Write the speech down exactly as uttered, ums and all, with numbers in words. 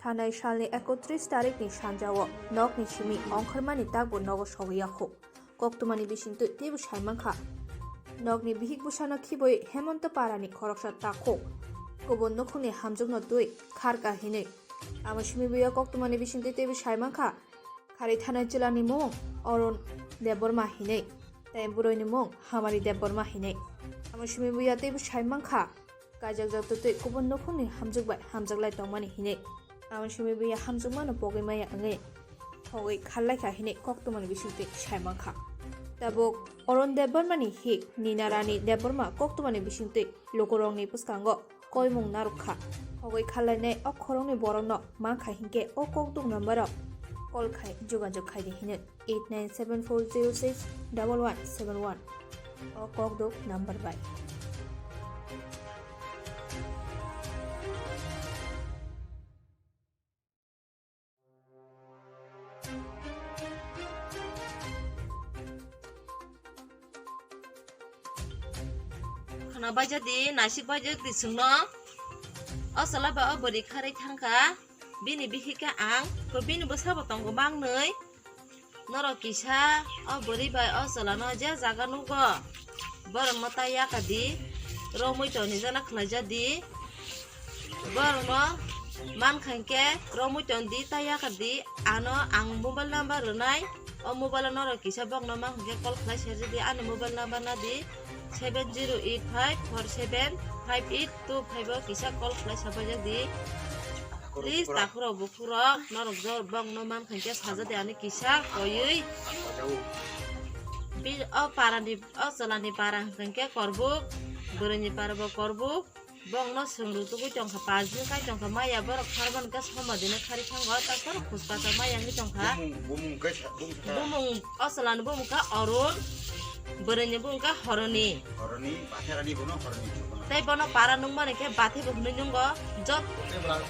Thanai salni ekotris tarikni sanjao nokni simi ongkhormani takbo nogo sogwi yakho. Koktwmani bisingtwi teibo saimankha. Nokni bihik bwsano khibwi Hemanta Parani khoroksa takhuk kubun nukhungni hamjwkno twi kharka hinwi. Amo simi buya koktwmani bisingtwi teibo saimankha. Khari thanai chwlani mung Arun Debbarma hinwi, tei bwrwini mung Hamari Debbarma hinwi. Amo simi buya teibo saimankha. Kaijakjak twtwi kubun nukhungni hamjwk bai hamjaklai tongmani hinwi. Amo simi buya hamjwkmano pogwi maya wngwi thogwi kharlaikha hinwi koktwmani bisingtwi saimankha. Tabuk Arun Debbarmani hik Nina Rani Debbarma koktwmani bisingtwi lukurokni bwskango koimung narwkha. Thogwi kharlainai o khoroknwi borokno mankha hinkhe o kokduk number-o call khai jogajog khaidi hinwi eight nine seven four zero six double one seven one. O kokduk number bai. Khana baijadi, naisik baijadi chwngno. O chwla ba o bwrwi kharwi thangkha. Bini bihikhe ang, ko bini bwsabo tongo mangnwi. Norok kisa o bwrwi bai o chwlano je jaga nugo, borokno ta yakadi, romwi toni jana khlaijadi. Borokno mankha hinkhe romwi tondi ta yakadi. Ano ang mobile number rwnai, o mobile-o norok kisa bokno mankha hinkhe call khlai serjadi, ani mobile number nadi seven zero eight five four seven five eight two five o kisa call khlai sabaijadi. Please, takhurok bukhurok, norok jor bokno mankha hinkhe sajadi ani kisa koywi. Bi-, o parani, o chwlani para hinkhe korbuk, bwrwini para bo korbuk. Bokno swngru tugwi tongkha, pass wngwi kai tongkha, maya borok kharmani khe somadino khari thango, takhor khuskasa maya wngwi tongkha. Bumung, bumung khe sa-, bumung sa- Bumung, o chwlani bumung kha Arun, bwrwini bumung kha Horoni. Horoni, batherani bono Horoni. Tei bono para nungmani khe bathe bo hwnwi nungo, jot- Tei bwla-,